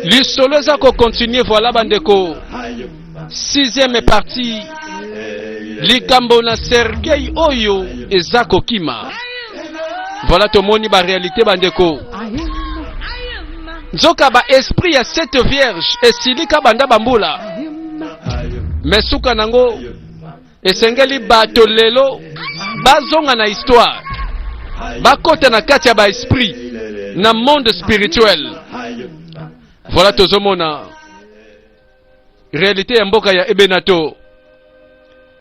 Lisolo eza ko continuer voilà bandeko. Sixième partie. Likambo na Sergei oyo eza kokima. Voilà tomoni ba réalité bandeko. Nzoka ba esprit ya cette vierge esilika banda bambula. Mais suka nango Esengeli bato lelo bazonga na histoire, bakota na kati ya ba esprit na monde spirituel. Voilà tozomona realite ya mboka ya Ebenato.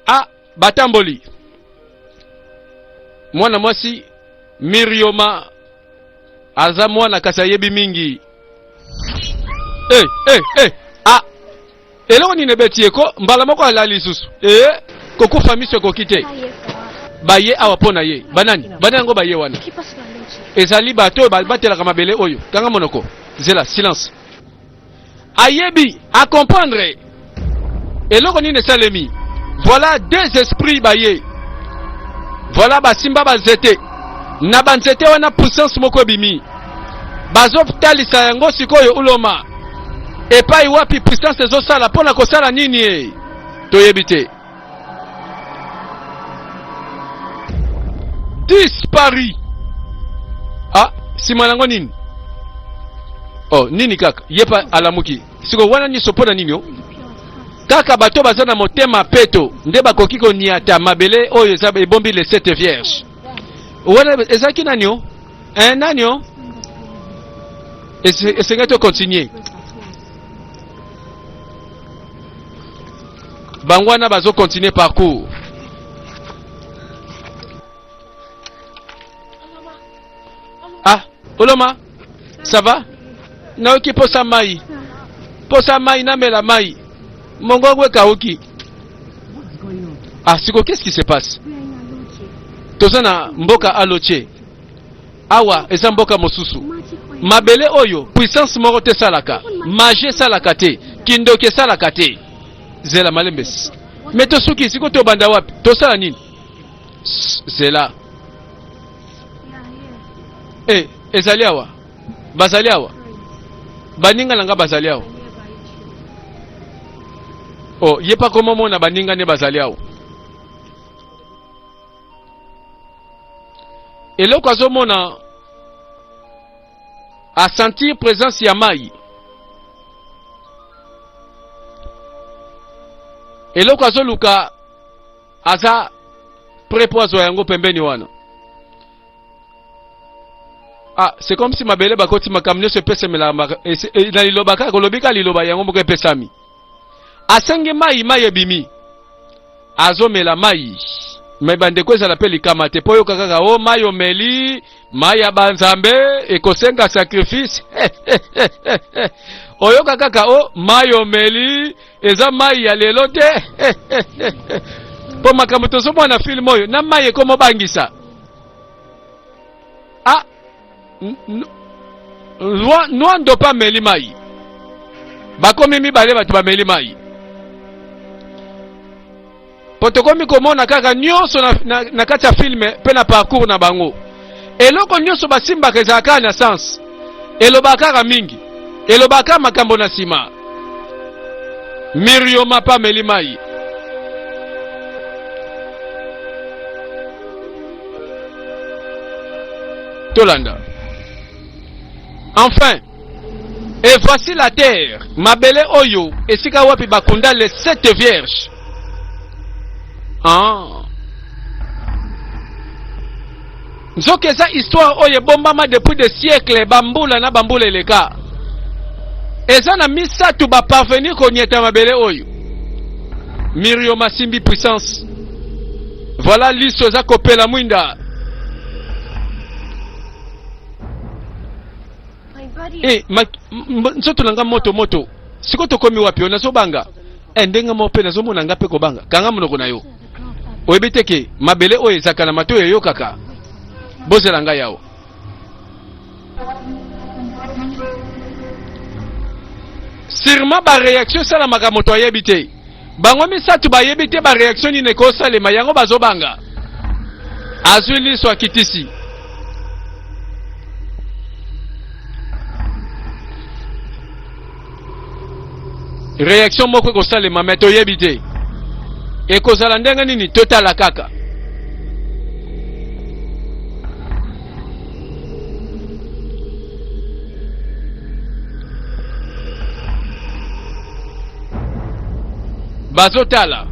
Ah, batamboli mwana mwasi Mirioma aza mwana kasi ayebi mingi. Eh, eh, eh, ah Eloko nini ebeti ye ko mbala moko alali lisusu ee kokufa miso ekoki te. Baye awa mpo na ye banani? Banani yango baye wana? Ezali bato oyo babatelaka mabele oyo. Kanga monoko, zela, silence. Ayebi, a comprendre eloko nini esalemi. Voilà deux esprits baye. Voilà basimba banzete. Na banzete wana puissance moko ebimi. Bazotalisa yango sikoyo uloma. Epai wapi puissance ezosala mpo na kosala nini? E toyebi te. Disparu. Ah, nsima nango nini? Oh, nini kaka ye pa alamuki siko wana nyonso mpo na nini? O kaka bato baza na motema peto nde bakoki koniata mabele oyo eza ebombi les sept vierges. Wana ezalaki nani o? Eh, nani o? Esengeli to continuer. Bango wana bazo continuer parcours. Ah, Oloma, ça va? Nayoki posa mai. Posa mai namela mai. Mongongo ekauki. Ah, siko qu'est-ce qui se passe? Toza na mboka Aloche. Awa eza mboka mosusu. Mabele oyo puissance moko te esalaka, magie esalaka te, kindoki esalaka te. Zela malembes. Me tosuki siko tobanda wapi? Tosala nini? Zela. Eh, ezali awa. Bazali awa. Baninga na nga bazali awa. Oh, ye pa komomona baninga ne bazali awa. Eloko azomona a sentir presence ya mai. Eloko azoluka aza prêt po azwa yango pembeni wana. Ah, c'est comme si mabele bakoti makambo nyonso epesemelaka e, na liloba kaka olobi kaka liloba yango moko epesami. Asengi mai, mai ebimi. Azomela mai. Me bandeko ezala mpe likama te mpo oyoka kaka o oh, mai omeli mai ya banzambe ekosenga sacrifice oyoka kaka o oh, mai omeli eza mai ya lelo te mpo makambo tozomona na filme oyo na mai ekomobangisa ah Nwando mpe ameli mai, bakomi mibale bato bameli mai mpo tokomi komona kaka nyonso na, na, na kati ya filme mpe na parcours na bango eloko nyonso basimbaka ezalaka kaka na sens elobaka kaka mingi elobaka makambo na nsima mirioma mpe ameli mai Tolanda. Enfin, et voici la terre, mabele oyo, esika wapi bakunda les sept vierges. Ah. Nzoka eza histoire oyo ebombama depuis des siècles, bambula na bambula eleka. Eza na misato ba parvenir konieta mabele oyo. Miriam asimbi puissance. Voilà liso eza kopela mwinda. Eh, nzoto na nga moto moto. Siko tokomi wapi? Yo nazobanga. Eh, ndenge moko mpe nazomona nga mpe kobanga. Kanga monoko na yo. Oyebi te ke mabele oyo ezalaka na matoi eyokaka. Bozela ngai awa. Sûrement ba réaction esalamaka moto ayebi te. Bango misatu bayebi te ba reaction nini ekosalema yango bazobanga. Azwi liso akitisi. Reaction moko ekosalema me toyebi te ekozala ndenge nini, totala kaka. Bazotala.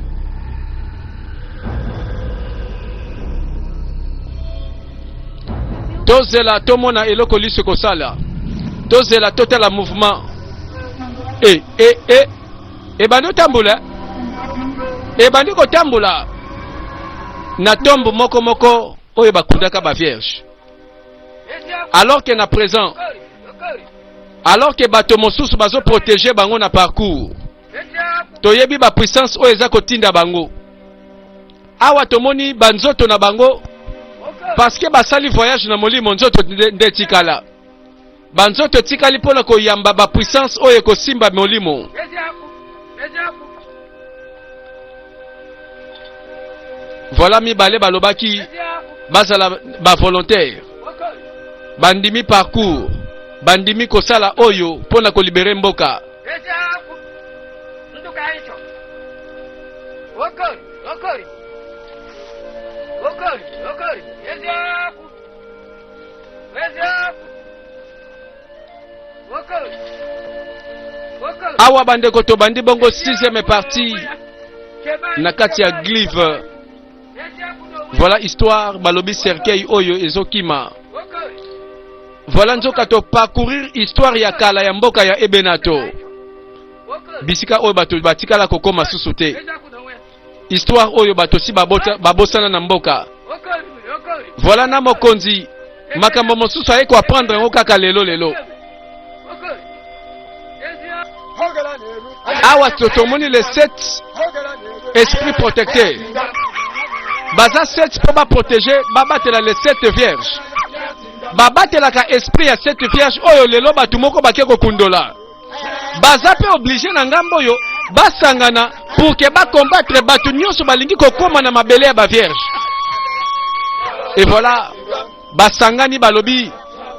Tozela tomona eloko liso ekosala. Tozela totala mouvement. E, e, e, ebandi otambola, ebandi kotambola na tombe moko moko oyo bakundaka ba vierge. Alors que na présent, alors que bato mosusu bazo protéger bango na parcours, toyebi ba puissance oyo eza kotinda bango. Awa tomoni banzoto na bango parce que basali voyage na molimo, nzoto nde etikala. Banzoto etikali mpo na koyamba ba puissance oyo ekosimba molimo. Voilà mibale balobaki bazala ba volontaire, bandimi parcours, bandimi kosala oyo mpo na kolibere mboka. Awa bandeko tobandi bongo sixième partie na kati ya glive. Voilà histoire balobi cercueil oyo ezokima. Voilà nzoka to parcourir histoire ya kala ya mboka ya Ebenato, bisika oyo bato batikala kokoma susu te, histoire oyo bato si babosana na mboka. Voilà na mokonzi makambo mosusu aye koapprendre yango kaka lelo lelo. Awa tomoni les sept esprits protecteurs baza sept mpo baprotege, babatela les sept vierges. Babatelaka esprit ya sept vierge oyo lelo bato moko bake kokundola. Baza mpe oblige na ngambo oyo basangana pour ke bacombattre bato nyonso balingi kokóma na mabele ya bavierge. Et voilà basangani balobi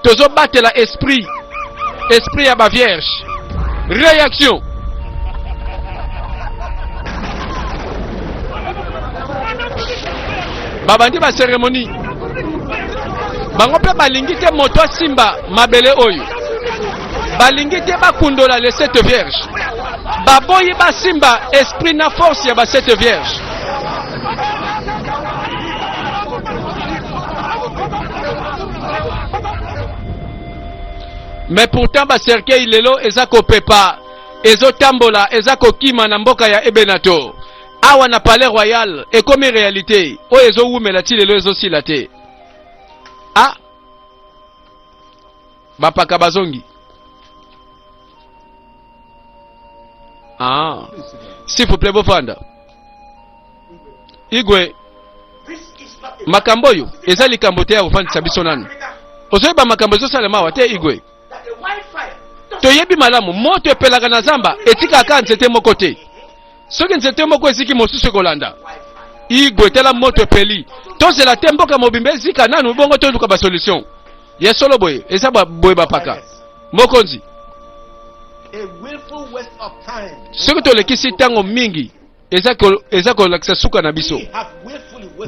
tozobatela esprit esprit ya bavierge. Réaction babandi baceremonie bango mpe balingi te moto asimba mabele oyo, balingi te bakundola les sept vierges, baboyi basimba esprit na force ya ba sept vierges. Mais pourtant ba cercueil lelo eza kopepa, ezotambola, eza kokima na mboka ya Ebenato. Awa na palais royal ekomi réalité oyo ezowumela ti lelo, ezosila te. Ah, bapaka bazongi. Ah, s'il vous plaît bofanda. Igwe, makambo oyo eza likambo te ya kofandisa biso nanu. Ozoyeba makambo ezosalema awa te Igwe. Toyebi malamu moto epelaka na zamba etikaka nzete moko te. Soki nzete moko eziki, mosusu ekolanda. Igwe, tala moto epeli, tozela te mboka mobimba ezika nanu bongo toluka basolution ya solo. Boye eza boye bapaka mokonzi. Soki tolekisi ntango mingi eza kolakisa suka na biso.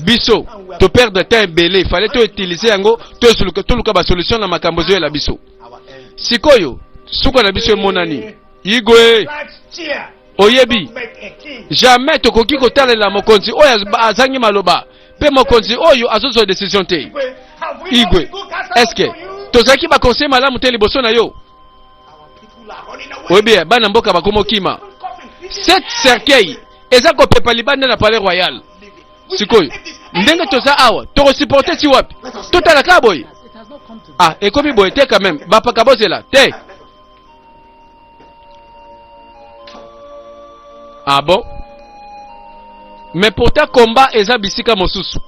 Biso toperdre temps ebele, fallait toutiliser yango toluka basolution na makambo ezoyela biso sikoyo. Suka na biso emonani. Igwe, oyebi jamais tokoki kotalela mokonzi oyo azangi maloba mpe mokonzi oyo azozwa décision te. Igwe, est-ce tozalaki baconseil malamu te liboso na yo? Oyebi bana mboka bakoma okima, sept cercueil eza kopepa libanda na palais royal. Sikoyo ndenge toza awa, tokosupporte ti wapi? Totala kaka boye? Ah, ekomi boye te quand même. Bapaka bozela te. Ah bon, mais pourtant combat eza bisika mosusu.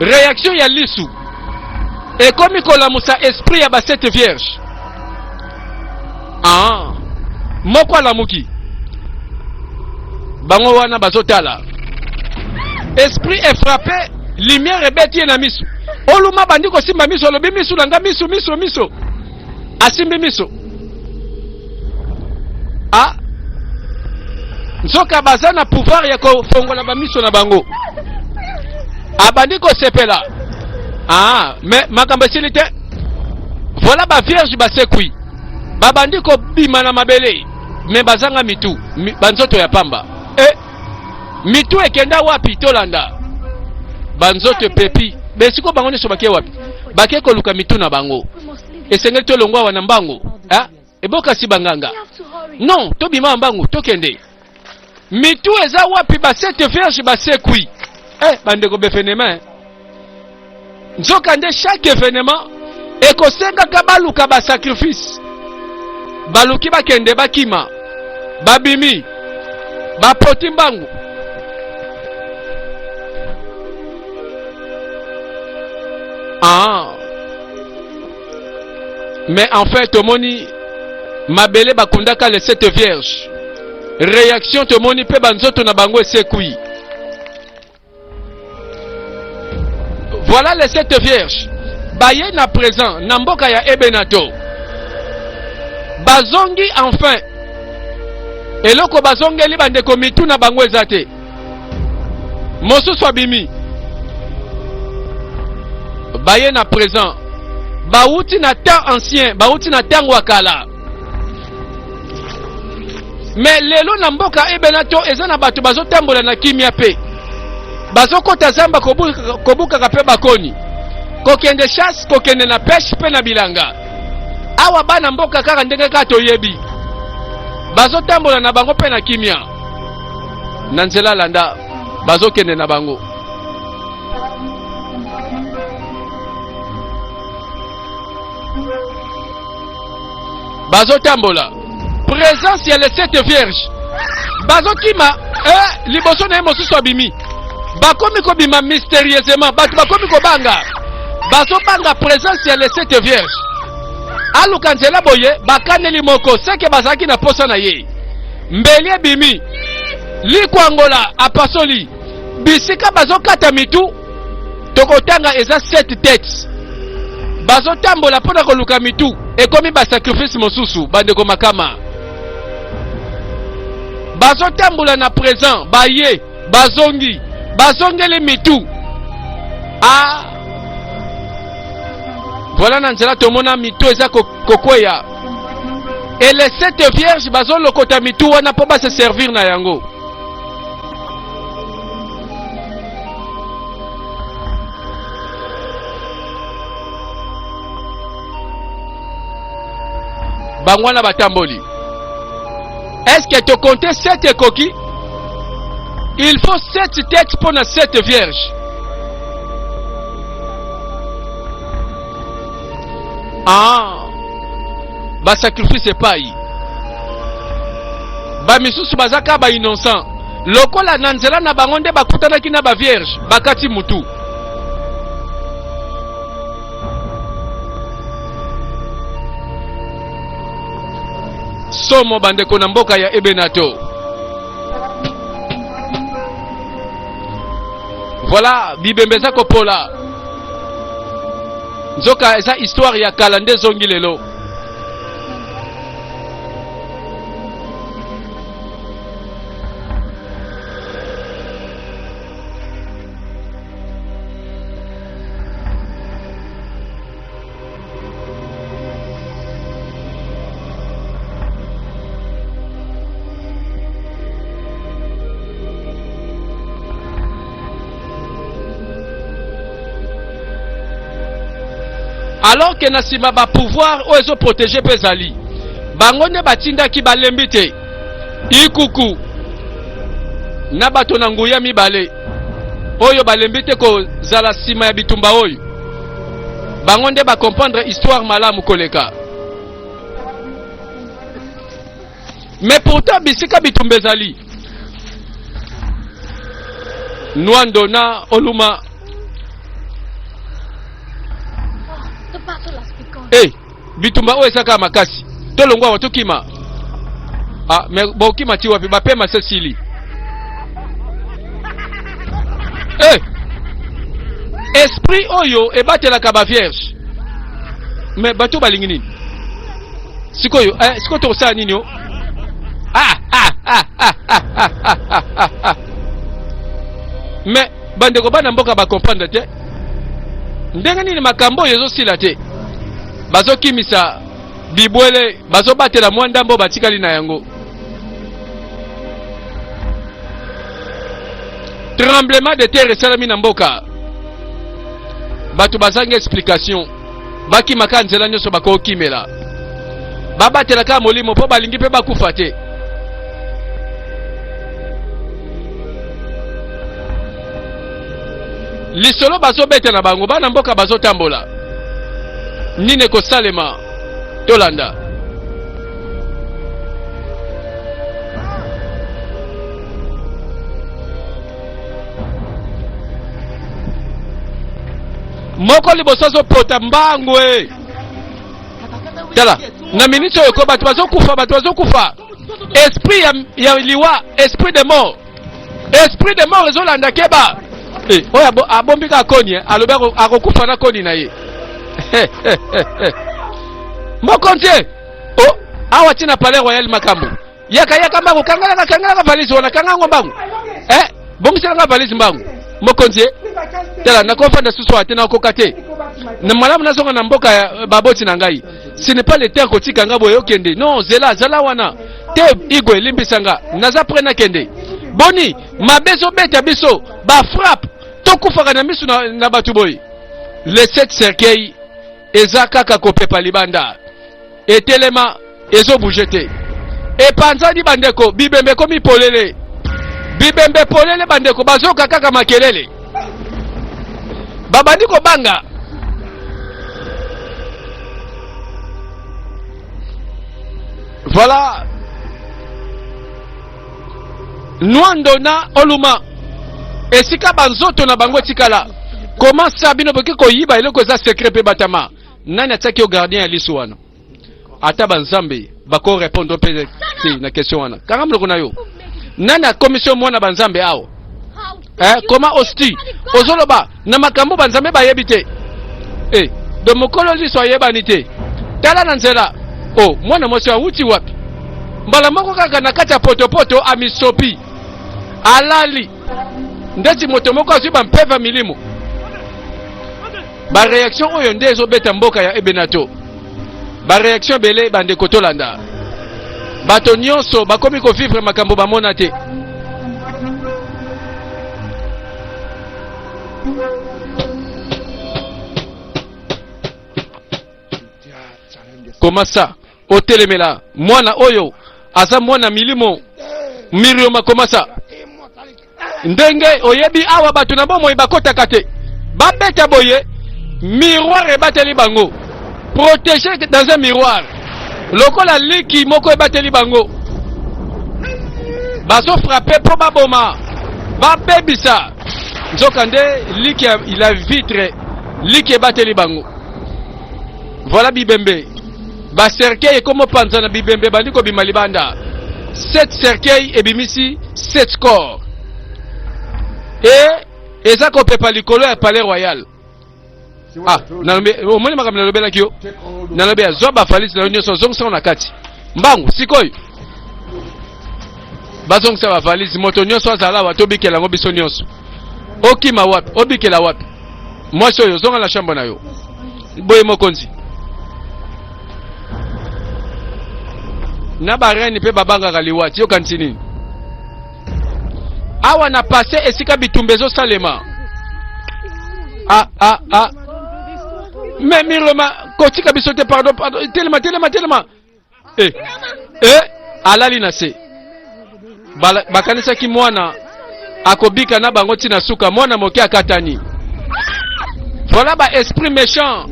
Réaction ya lisu ekomi kolamusa esprit ya basept vierge. Ah, moko alamuki, bango wana bazotala esprit efrappe, lumière ebeti ye na miso, oluma bandi kosimba miso, alobi miso na nga, miso miso miso. Asimbi miso. Ah, nzoka baza na pouvoir ya kofongola bamiso na bango. Abandi kosepela. Ah, mais makambo esili te. Voilà ba vierge basekwi. Babandi kobima na mabele, mais bazanga mitu, banzoto ya pamba. Eh, mitu ekenda wapi? Tolanda banzoto epepi besiko bango nyonso bake wapi? Bake koluka mitu na bango. Esengeli tolongwa awa na mbango. Ah, ebokasi banganga. Non, tobima mbangu, tokende. Mitu eza wapi? Ba sept vierge basekwi. Eh, bandeko befenema. Nzokande chaque evenement ekosengaka baluka ba sacrifice. Baluki bakende bakima, babimi, bapoti mbangu. Ah. Mais en fait tomoni mabele bakundaka les sept vierges. Réaction tomoni mpe banzoto na bango esekwi. Voilà les sept vierges baye na présent na mboka ya Ebenato bazongi enfin eloko bazongeli bandeko mitu na bango eza te mosusu abimi baye na présent bawuti na temps ancien bawuti na ntango ya kala me lelo na mboka Ebenato eza na bato bazotambola na kimia mpe bazokota zamba kobukaka mpe bakoni kokende chasse kokende na peshe mpe na bilanga awa bana mboka kaka ndenge kaka toyebi bazotambola na bango mpe na kimia na nzela landa bazokende na bango bazotambola présence ya les sept vierges bazokima eh, liboso na ye mosusu abimi bakomi kobima mysterieusement bato bakomi kobanga bazobanga présence ya les sept vierges aluka nzela boye bakaneli moko seke bazalaki na posa na ye mbeli ebimi likwangola apasoli bisika bazokata mitu tokotanga eza 7 tete bazotambola mpo na koluka mitu ekomi basacrifice mosusu bandeko makama bazotambola na présent baye bazongi bazongeli mitu a voilà na nzela tomona mitu eza kokweya et les sept vierges bazolokota mitu wana mpo base servir na yango bango wana batamboli est-ce que tokonte 7 ekoki il faut 7 têtes mpo na 7 vierges ah basacrifice epai bamisusu baza kaka ba innocent lokola na nzela na bango nde bakutanaki na ba vierge bakati mutu somo bandeko na mboka ya ebenato voilà bibembe eza kopola nzoka eza histoire ya kala nde ezongi lelo alors que na nsima ba pouvoir oyo ezo protéger mpe ezali bango nde batindaki balembi te ikuku na bato na nguya mibale oyo balembi te kozala nsima ya bitumba oyo bango nde bacomprendre histoire malamu koleka mais pourtant bisika bitumba ezali nwando na oluma hey, eh, bitumba oyo ezaka makasi tolongwa awa tokima ah, mais bokima ti wapi bapema se sili hey, eh, esprit oyo ebatelaka ba vierge mais bato balingi nini? Sikoyo, eh, sikoyo tokosala nini o? Ah, ah, ah, ah, ah, ah, ah, ah, ah, ah. Mais bandeko bana mboka ba comprendre te ndenge nini makambo oyo ezosila te. Bazokimisa bibwele, bazobatela mwa ndambo batikali na yango. Tremblement de terre esalami na mboka, bato bazangi explication, bakima kaka nzela nyonso bakokimela, babatela kaka molimo mpo balingi mpe bakufa te. Lisolo bazobeta na bango, bana mboka bazotambola, nini ekosalema? Tolanda. Moko liboso azopota mbangu e. Tala na miniti oyo ko bato bazokufa, bato bazokufa, esprit ya, ya liwa, esprit de mort, esprit de mort ezolanda. Keba eh, oyo abombi kaka koni eh, alobi akokufa na koni na ye. Mokonzi oh, awa ti na palais royal makambo. Yaka yaka mbangu, kangalaka kangalaka valise wana, kanga yango mbangu eh, bongiselanga valise mbangu. Mokonzi eh, tala nakofanda susu awa te, nakoka te, na malamu nazonga na mboka ya baboti na ngai. Ce n'est pas le temps kotika nga boye okende. Non, zela, zala wana te. Igwe, limbisa nga, naza prêt nakende. Boni mabe ezobeta biso bafrappe, tokufaka na miso na, na bato boye. Les sept cercueils eza kaka kopepa libanda, etelema, ezobouge te, epanzani bandeko, bibembe ekomi polele, bibembe polele bandeko, bazoka kaka makelele, babandi kobanga. Voilà Nwando na Oluma, esika banzoto na bango etikala. Comment ça bino boki koyiba eloko eza secret mpe batama? Nani atiaki yo gardien ya liso wana? Ata banzambe bako répondre mpe te na question wana. Kanga monoko na yo. Nani akomisi yo mwana banzambe awa? Eh, comment osti ozoloba na makambo banzambe bayebi te? Eh, do mokolo liso ayebani te. Tala na nzela. Oh, mwana mwasi awuti wapi? Mbala moko kaka na kati ya potopoto amisopi, alali ndeti moto moko azwi bampeva milimo. Bareaction oyo nde ezobeta mboka ya Ebenato, bareaction ebele bandeko, tolanda. Bato nyonso bakomi kovivre makambo bamona te. Comment ça otelemela mwana oyo aza mwana milimo Mirioma? Comment ça ndenge oyebi awa bato na bomoi bakotaka te, babeta boye miroir ebateli bango, protégé dans un miroir, lokola liki moko ebateli bango, bazofrape mpo baboma babebisa, nzoka nde liki ya la vitre, liki ebateli bango. Voilà bibembe, bacercueil ekomopanzana, bibembe ebandi kobima libanda. Sept cercueil ebimisi sept corps e eza kopepa likolo ya palais royal. Ah, nalobi omoni makambo nalobelaki yo, nalobi azwa bafalisi na yo nyonso, ozongisa na kati mbangu. Sikoyo bazongisa bavalise, moto nyonso azala awa, tobikela yango biso nyonso. Okima wapi? Obikela wapi? Mwasi oyo, ozonga na chambre na yo boye. Mokonzi na barene mpe babangaka liwa ti yokanisi nini awa na pase esika bitumba ezosalema? Ah, ah, ah. Me Mirloma, kotika biso te, pardon, pardon, telema, telema, telema. Eh, eh, alali na se. Bakanisaki mwana akobika na bango ntina suka, mwana moke akatani. Voilà ba esprit méchant,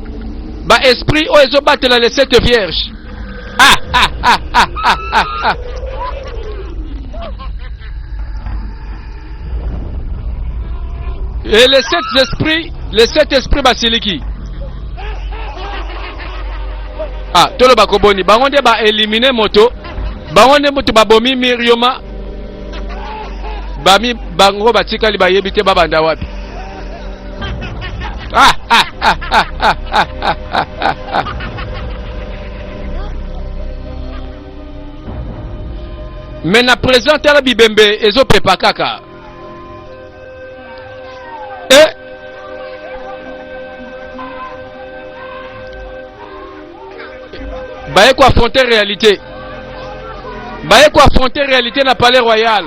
ba esprit oyo ezobatela les sept vierges. Ah, ah, ah, ah, ah, ah, ah. Et les sept esprits, les sept esprits basiliki. Ah, toloba koboni bango nde ba éliminer moto, bango nde moto babomi Mirioma, bami bango batikali bayebi te babanda wapi. Ah, ah, ah, ah, ah, ah, ah, ah. Mais na présent tala bibembe ezopepa kaka. E baye ko affronter réalité, baye ko affronter réalité na palais royal,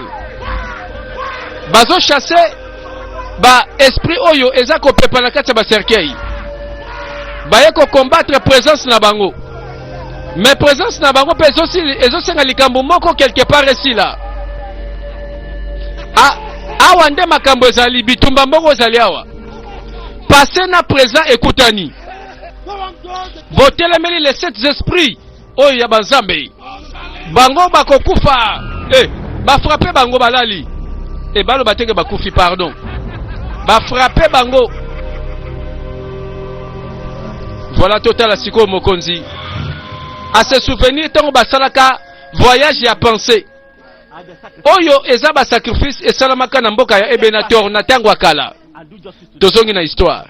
bazo chasser ba esprit oyo eza kopepa na kati ya ba cercueil, baye ko combattre présence na bango. Mais présence na bango mpe ezosenga likambo moko quelque part esila. Ah, awa nde makambo ezali, bitumba moko ezali awa, passé na présent ekutani. Botelemeli les sept esprits oyo ya banzambe, bango bakokufa. Eh, bafrape bango balali. Eh, baloba teke bakufi, pardon, bafrape bango. Voilà, totala sikoyo mokonzi a se souvenir ntango basalaka voyage ya pensée oyo eza basacrifice esalamaka na mboka ya Ebenator na ntango ya kala. Tozongi na histoire,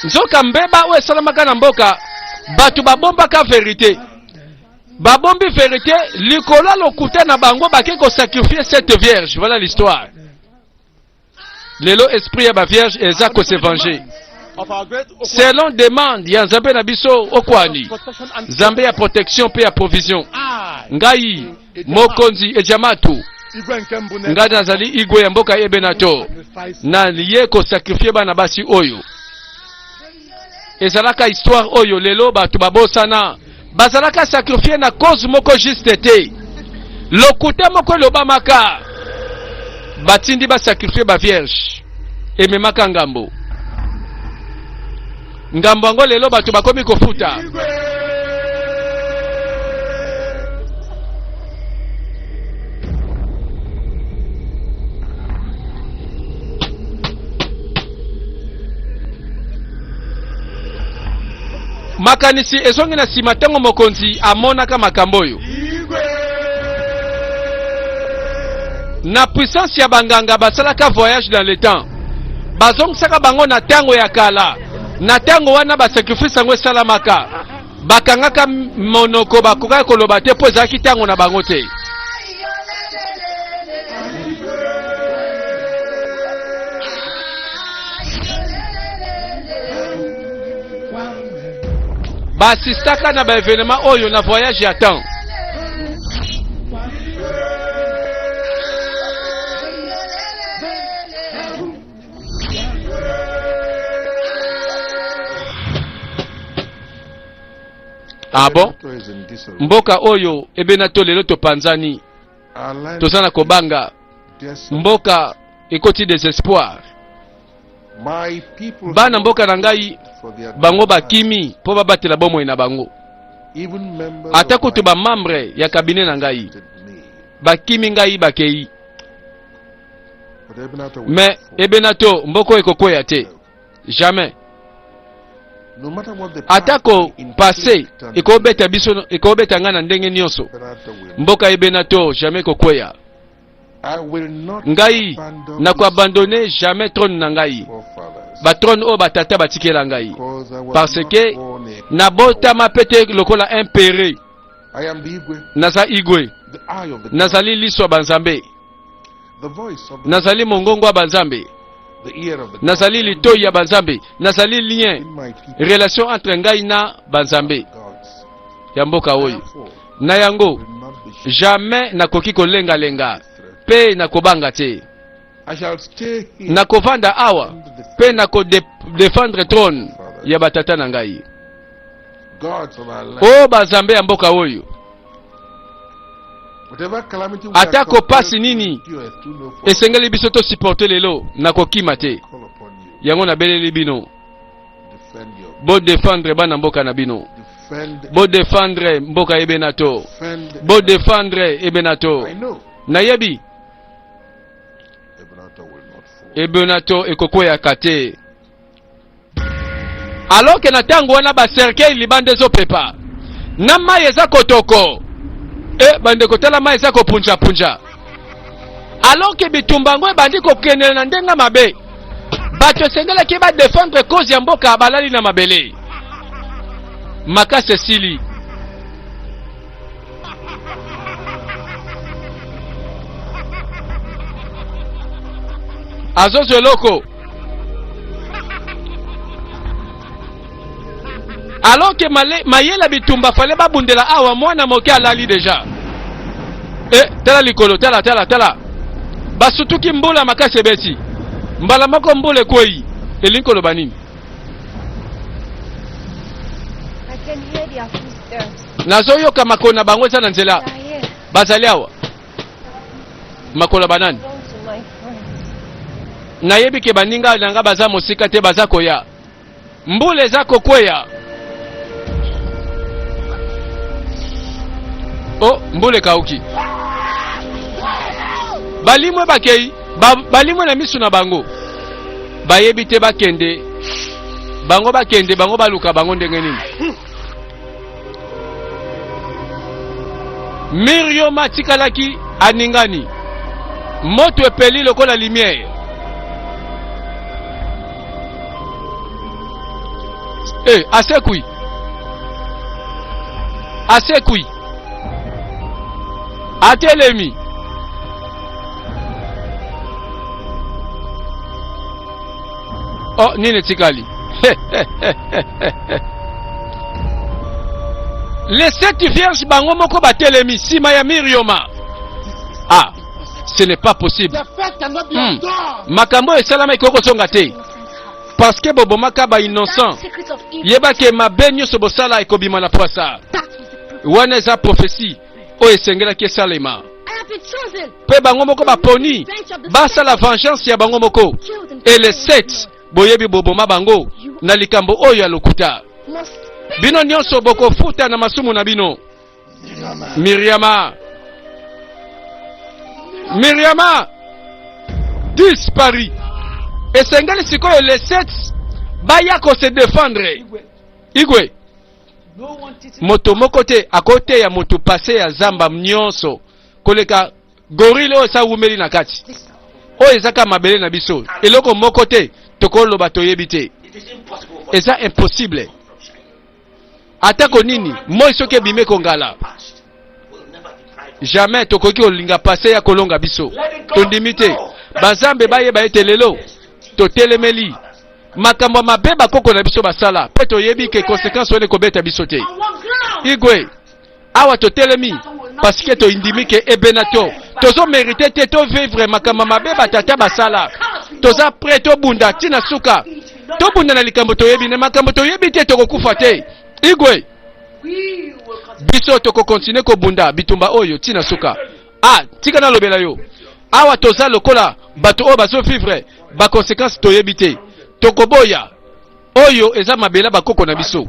nzoka mbeba oyo esalamaka na mboka, bato babombaka verité, babombi verité likolo ya lokuta na bango, bake kosacrifier cette vierge. Voilà l'histoire. Lelo esprit ya bavierge eza kose venger selon demande ya Nzambe na biso Okwani, Nzambe ya protection mpe ya provision. Ngai mokonzi Ejamatu, ngai nazali igwe ya mboka Ebenato, na ye kosakrifie bana basi oyo. Ezalaka histoire oyo lelo bato babosana, bazalaka sacrifie na cause moko juste te, lokuta moko elobamaka, batindi basakrifie bavierge, ememaka ngambo. Ngambo yango lelo bato bakomi kofuta. Makanisi ezongi na nsima ntango mokonzi amonaka makambo oyo na puissance ya banganga basalaka voyage dans le temps, bazongisaka bango na ntango ya kala. Na ntango wana basacrifice yango esalamaka, bakangaka monoko, bakokaki koloba te mpo ezalaki ntango na bango te. Baasistaka na baevenema oyo na voyage ya temps. Ah bon, mboka oyo ebena to lelo topanzani, toza na kobanga, mboka ekoti désespoir. Bana mboka na ngai bango bakimi mpo babatela bomoi na bango, ata kutu bamembre ya kabine na ngai bakimi ngai, bakei. Mais Ebenato, mboka oyo ekokweya te, jamais. Atako passé ekobeta biso, ekobeta ngai na ndenge nyonso, mboka Ebenato jamais ekokweya. Ngai nakoabandone jamais trône na ngai, batrône oyo batata batikela ngai, parce que nabotama pe te lokola un pere. Naza igwe, nazali liso ya banzambe, nazali mongongo ya banzambe, nazali litoi ya banzambe, nazali lien, relation entre ngai na banzambe ya mboka oyo. Na yango jamais nakoki kolengalenga mpe nakobanga te. Nakovanda awa mpe nakodefendre trône ya batata na ngai. O bazambe ya mboka oyo, atako pasi nini esengeli biso tosupporte lelo, nakokima te. Yango nabeleli bino, bodefendre bana mboka na bino, bodefendre mboka Ebenato, bodefendre Ebenato. Nayebi Ebenato ekokweyaka te. Alors ke na ntango wana bacercueil libanda ezopepa na mai eza kotoko, e bandeko, tala mai eza kopunjapunja, alors ke bitumba yango ebandi kokendela na ndenge mabe. Bato esengelaki badefendre cause ya mboka balali na mabele, makasi esili. Azozwa eloko. Alors que male, mayele bitumba fale babundela awa mwana moke alali deja. Eh, tala likolo, tala tala tala. Basutuki mbula makasi ebeti. Mbala moko mbula ekwei. Elingi koloba nini? Nazoyoka makolo na bango eza na nzela. Bazali awa. Makolo ya banani? Nayebi ke baninga na nga baza mosika te, baza koya. Mbula eza kokweya. Oh, mbula ekauki. Balimwe bakei, ba, balimwe na miso na bango. Bayebi te bakende. Bango bakende, bango baluka bango ndenge nini. Miriam atikalaki aningani. Moto epeli lokola lumière. Eh, asekwi. Asekwi. Atelemi. Oh, nini etikali? Les sept vierges bango moko batelemi nsima ya Mirioma. Ah, ce n'est pas possible. Hmm. Makambo oyo esalama ekoki kozonga te. Parce que bobomaka ba innocent. Yeba ke mabe nyonso bosala ekobima na pwasa. Wana eza prophetie oyo esengelaki esalema. Mpe bango moko baponi basala vengeance ya bango moko. Et les sept boyebi boboma bango na likambo oyo ya lokuta. Bino nyonso bokofuta na masumu na bino. Miriama, Miriama disparu. Esengeli sikoyo les sept baya ko se défendre. Igwe, moto moko te akoteya moto passe ya zamba nyonso koleka gorille oyo esi awumeli na kati. Oyo eza kaka mabele na biso, eloko moko te tokoloba toyebi te, eza impossible. Atako nini, moi soki ebimi ekongala. Jamais tokoki kolinga passe ya kolonga biso. Tondimi te. Bazambe bayeba ete lelo totelemeli makambo ya mabe bakoko na biso basala mpe toyebi ke conséquence wana ekobeta biso te. Igwe, awa totelemi parce que toindimi ke ebenato tozo merite te to vivre makambo mabe batata basala. Toza prêt tobunda tina suka. Tobunda na likambo toyebi na makambo toyebi te tokokufa te. Igwe, biso tokokontinue kobunda bitumba oyo tina suka. Ah, tika nalobela yo. Awa toza lokola bato oyo bazo vivre ba conséquences toyebi te. Tokoboya oyo eza mabele bakoko na biso.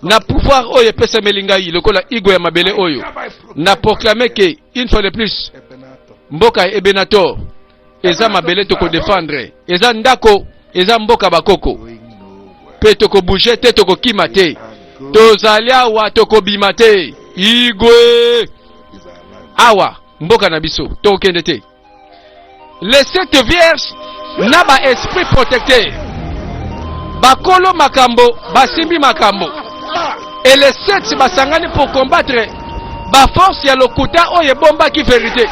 Na pouvoir oyo epesameli ngai lokola igwe ya mabele oyo, na proclame ke une fois de plus mboka ya Ebenator eza mabele toko defendre, eza ndako, eza mboka bakoko, pe toko bouger te, tokokima te, tozali awa, tokobima te. Igwe awa mboka na biso, tokokende te. Les sept vierges na ba esprit protecteur bakolo makambo basimbi makambo et les sept basangani pour combattre ba force ya lokuta oyo ebombaki verite.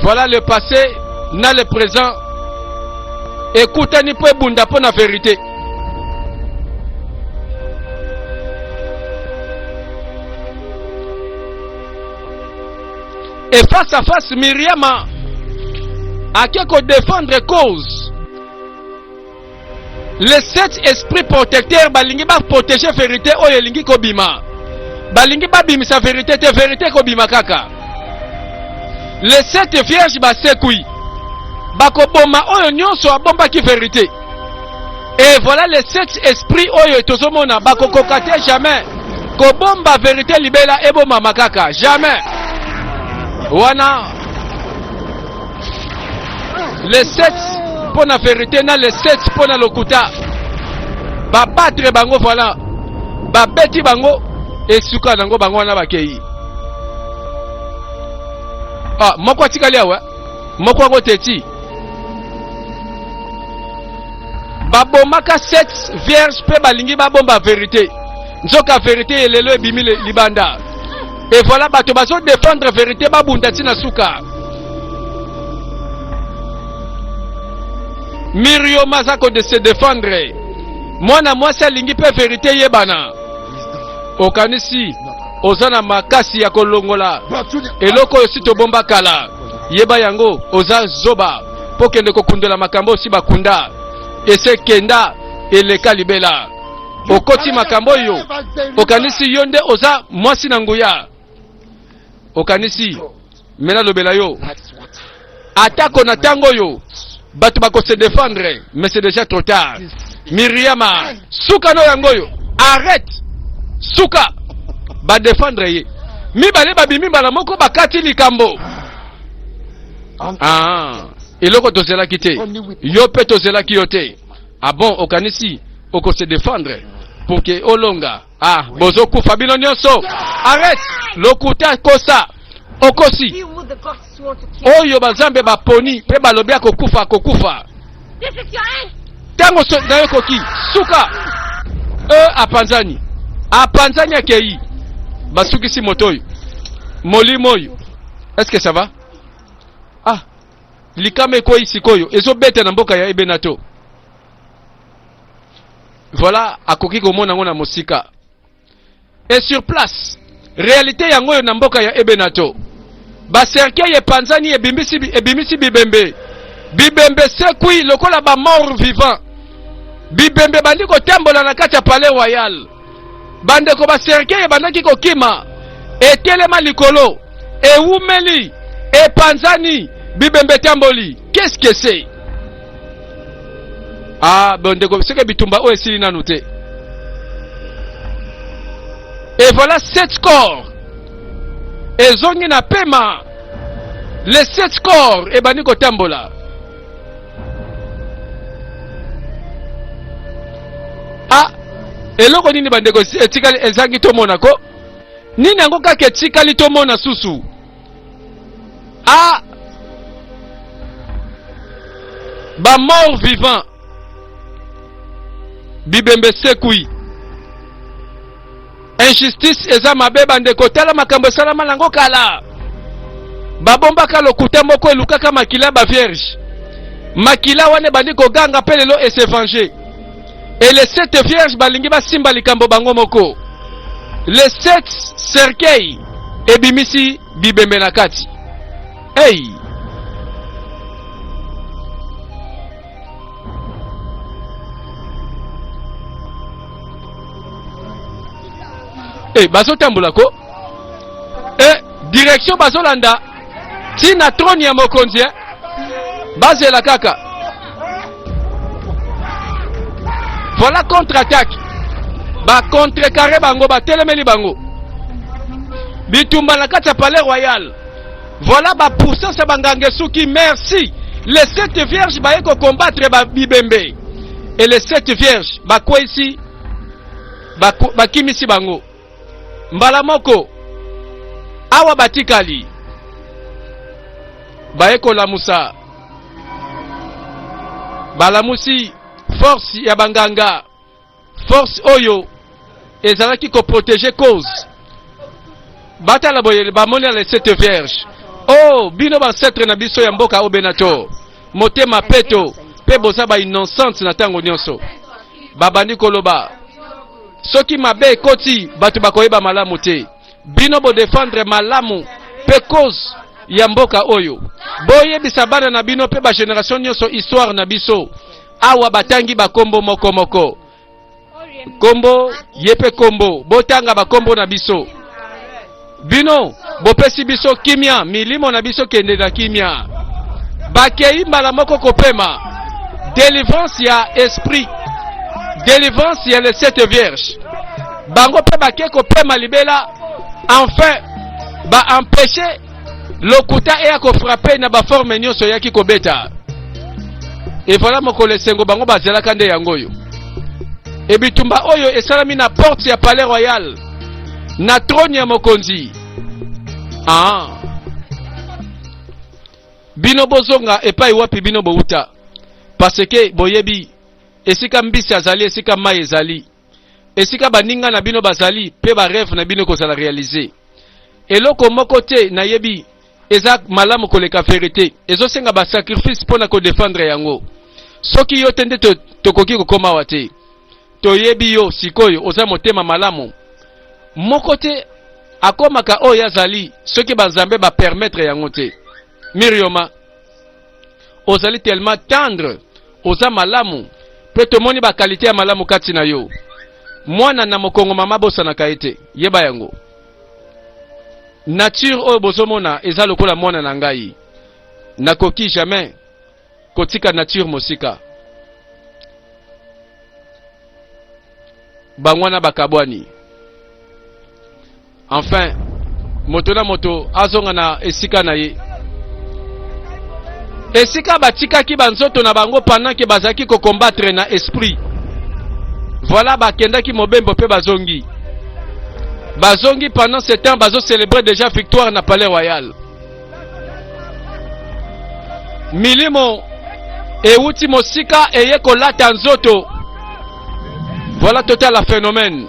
Voilà le passé na le présent ekutani mpo ebunda mpo na verite. Et face à face, Myriam ake ko défendre cause. Les sept esprits protecteurs balingi ba protéger vérité oyo elingi kobima. Balingi babimisa vérité te, vérité kobima kaka. Les sept vierges basekwi bakoboma oyo nyonso abombaki vérité. Et voilà les sept esprits oyo tozomona bakokoka te jamais kobomba verite libela ebomama kaka jamais wana les sept mpo na verite na les sept mpo na lokuta babatre bango voilà babeti bango esuka nango bango wana bakei ah, moko atikali awa moko yango teti babomaka sexe vierge mpe balingi babomba verite nzoka verite elelo ebimi libanda. Et voilà bato bazo défendre vérité babunda ti na suka. Miriam aza ko de se défendre. Mwana mwasi alingi mpe vérité yebana. Okanisi oza na makasi ya kolongola eloko oyo si tobomba kala. Yeba yango oza zoba mpo kende kokundola makambo osi bakunda. Ese kenda eleka libela. Okoti makambo oyo okanisi yo nde oza mwasi na nguya. Okanisi me nalobela yo atako na ntango oyo bato bako se défendre mais c'est déjà trop tard. Miriama suka no yango oyo arrête suka ba défendre ye mibale babimi mbala moko bakati likambo ah, eloko tozelaki te yo mpe tozelaki yo te ah bon okanisi oko se défendre pour que olonga ah bozokufa bino nyonso arrête lokuta kosa okosi oyo bazambe baponi mpe balobi akokufa akokufa ntango nayo ekoki suka e apanzani apanzani akei basukisi moto oyo molimo oyo est ce que ça va ah likama ekwei sikoyo ezobeta na mboka ya ebenato voilà akoki komona yango na mosika et sur place réalité yango oyo na mboka ya ebenato bacercueil epanzani ebimisi, ebimisi bibembe bibembe sekwi lokola bamort vivant bibembe bandi kotambola na kati ya palais royal bandeko bacercueil ebandaki kokima etelema likolo ewumeli epanzani bibembe etamboli qu'est-ce que c'est ah bandeko soki bitumba oyo esili nanu te et voilà sept corps ezongi na pema les sept corps ebandi kotambola ah eloko nini bandeko etikali ezangi tomona ko nini yango kaka etikali tomona susu ah ba mort vivant bibembe sekui injustice eza mabe bandeko tala makambo esalama nango kala babombaka lokuta moko elukaka makila ba vierge makila wana ebandi koganga mpe lelo ese venger et les sept vierges balingi basimba likambo bango moko les sept cercueil ebimisi bibembe na kati hey. Hey, bazotambola ko eh, direction bazolanda ti na trone ya mokonzi eh? bazela kaka voilà contre attaque ba contrecarre bango batelemeli bango bitumba na kati ya palais royal voilà ba puissance ya banganga esuki merci les sept vierges baye kocombattre bibembe et les sept vierges bakweyisi bakimisi bango mbala moko awa batikali baye kolamusa balamusi force ya banganga force oyo ezalaki koprotege cause batala boye bamoni ya les sept vierges oh bino bancetre na biso ya mboka obenato motema peto mpe boza ba innocente na ntango nyonso babandi koloba soki mabe ekoti bato bakoyeba malamu te bino bodefendre malamu mpe cause ya mboka oyo boyebisa bana na bino mpe bageneration nyonso histoire na biso awa batangi bakombo moko moko kombo ye mpe kombo botanga bakombo na biso bino bopesi biso kimia milimo na biso kende na kimia bakei mbala moko kopema delivrance ya esprit delivrance ya les sept vierges bango mpe bake kopema libela enfin baempeshe lokuta eya kofrape na baforme nyonso eyaki kobeta e voilà mokolo esengo bango bazelaka nde yango oyo e bitumba oyo esalami na porte ya palais royal na trone ya mokonzi ah. bino bozonga epai wapi bino bowuta parce que boyebi esika mbisi azali esika mai ezali esika baninga na bino bazali mpe bareve na bino ekozala realize. Eloko moko te nayebi eza malamu koleka verite. Ezosenga ba sacrifice mpo na ko defendre yango. Soki yo te nde to, tokoki kokoma awa te. Toyebi yo sikoyo oza motema malamu. Moko te akomaka oyo azali soki banzambe ba permettre yango te. Mirioma, ozali tellement tendre, oza malamu mpe tomoni ba qualité ya malamu kati na yo. Mwana na mokongo mama bosanaka ye te, yeba yango. Nature oyo bozomona eza lokola mwana na ngai. Nakoki jamais kotika nature mosika. Bango wana bakabwani. Enfin, moto na moto azonga na esika na ye. Esika batikaki banzoto na bango pendant que bazalaki ko combattre na esprit. Voilà bakendaki mobembo pe bazongi. Bazongi pendant ce temps bazo célébrer déjà victoire na palais royal. Milimo ewuti mosika eye kolata nzoto. Voilà total la phénomène.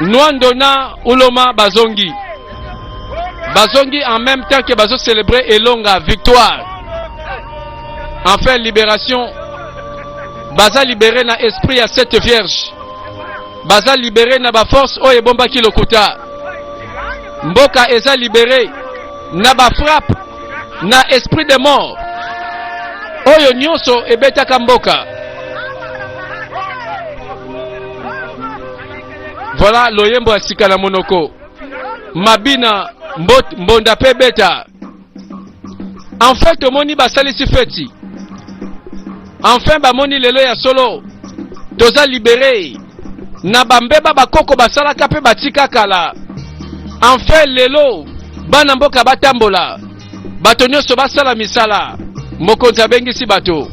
Nwando na Uloma bazongi. Bazongi en même temps que bazo célébrer Elonga victoire. Enfin libération baza libéré na esprit ya cette vierge. Baza libéré na ba force oyo ebombaki lokuta. Mboka eza libéré na ba frappe na esprit de mort oyo nyonso ebetaka mboka. Voilà loyembo ya sika na monoko mabina mbot, mbonda pe beta. Enfin tomoni basalisi feti, enfin bamoni lelo ya solo toza libere na bambeba bakoko basalaka mpe batika kala. Enfin lelo bana mboka batambola, bato nyonso basala misala. Mokonzi abengisi bato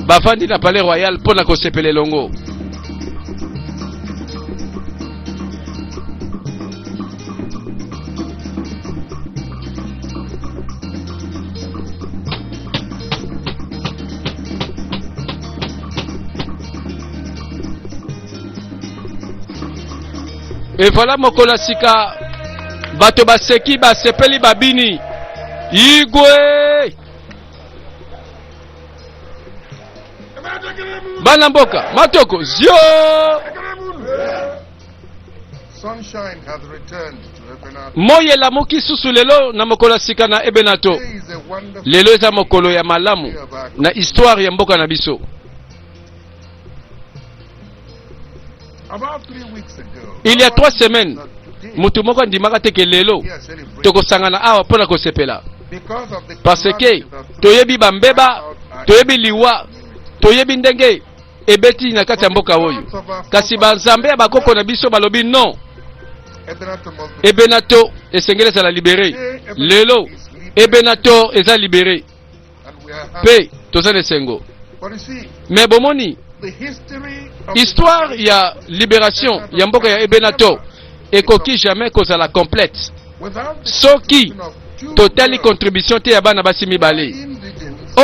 bafandi na palais royal mpo na kosepela elongo. Et voilà mokolo ya sika bato baseki basepeli babini igwe bana mboka matoko zio Moi elamuki susu lelo na mokolo ya sika na Ebenato. Lelo eza mokolo ya malamu na histoire ya mboka na biso. Il y a trois semaines, moto moko andimaka te ke lelo tokosangana awa mpo na kosepela, parce que toyebi bambeba, toyebi liwa, toyebi ndenge ebeti na kati ya mboka oyo. Kasi banzambe ya bakoko na biso balobi non, Ebenato esengeli ezala libere. Lelo Ebenato eza libere mpe toza na esengo. Mais bomoni histoire ya liberation ya mboka ya Ebenato ekoki jamais kozala complète soki totali contribution te ya bana basi mibale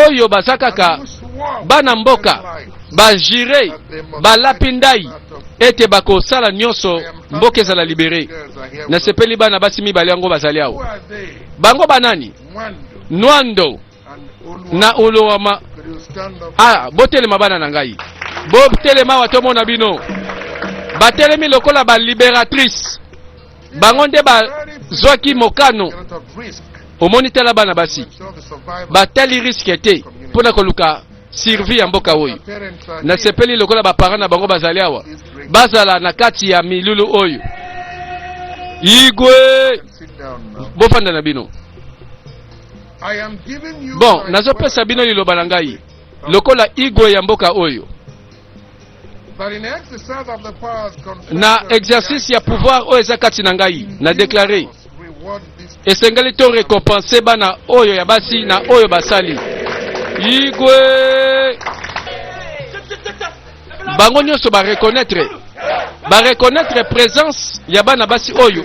oyo baza kaka bana mboka bajure balapi ndai ete bakosala nyonso mboka ezala libere. Nasepeli bana basi mibale yango bazali awa. Bango banani? Nwando na Olowama. Ah, botelema bana na ngai, botelema awa tomona bino. Batelemi lokola ba liberatrice, bango nde bazwaki mokano. Omoni, tala bana basi batali riske te mpo na koluka survie ya mboka oyo. Nasepeli lokola ba parents na bango bazali awa, bazala na kati ya milulu oyo. Igwe, bofanda na bino. Bon, nazopesa bino liloba na ngai lokola igwe ya mboka oyo. Na exercice ya pouvoir oyo eza kati na ngai, na deklare esengeli to recompenser bana oyo ya basi na oyo basali. Igwe, bango nyonso ba reconnaître, ba reconnaître présence ya bana basi oyo.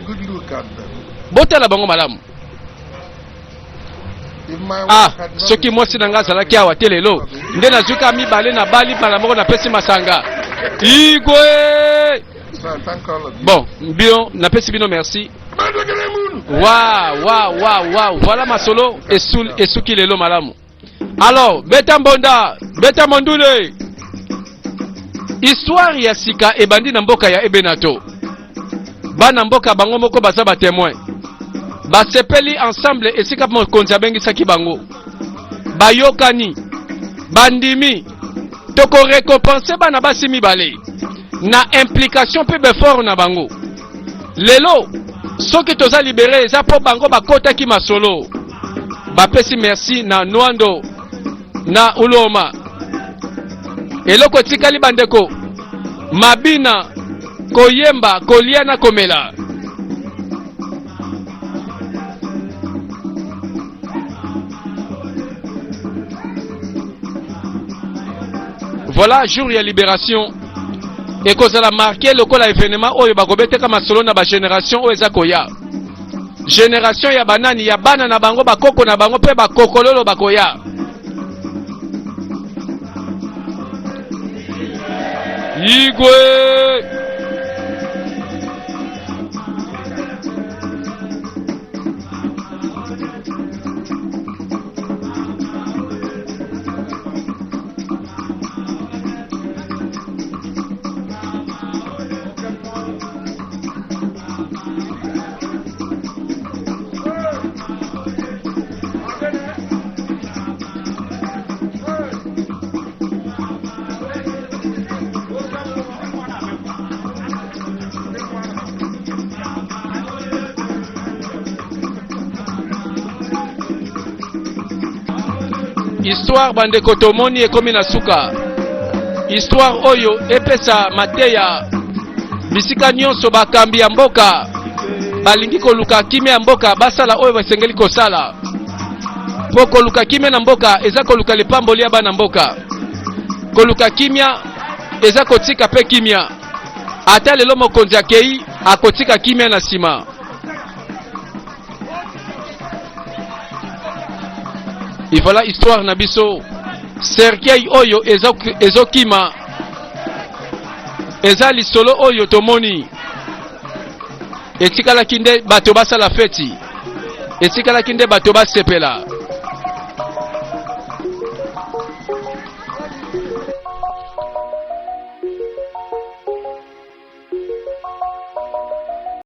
Botala bango malamu. Ah, soki mwasi na ngai azalaki awa te lelo, nde nazwi kaka mibale na bali mbala moko napesi masanga. Igwe! Bon, bio, napesi bino merci. Wa wa wa wa, voilà masolo esuki lelo malamu. Alors, beta mbonda, beta mondule. Histoire ya sika ebandi na mboka ya Ebenato. Bana mboka bango moko baza ba témoin. Basepeli ensemble esika mokonzi abengisaki bango. Bayokani, bandimi, toko récompenser bana basi mibale na implication mpe befort na bango. Lelo soki toza libere eza mpo bango bakotaki masolo. Bapesi merci na Nwando na Uloma. Eloko etikali bandeko, mabina, koyemba, kolia na komela. Voilà jour ya liberation ekozala marqué lokola événement oyo bakobeteka masolo na ba génération oyo eza koya. Génération ya banani ya bana na bango bakoko na bango mpe bakokololo bakoya. Igwe! Histoire bandeko tomoni ekomi na suka. Histoire oyo epesa mateya bisika nyonso bakambi ya mboka balingi koluka kimia ya mboka basala oyo basengeli kosala mpo koluka kimia na mboka eza koluka lipamboli ya bana mboka. Koluka kimia eza kotika mpe kimia. Ata lelo mokonzi akei akotika kimia na nsima. Et voilà histoire na biso cercueil oyo ezokima eza lisolo oyo tomoni etikalaki nde bato basala feti etikalaki nde bato basepela.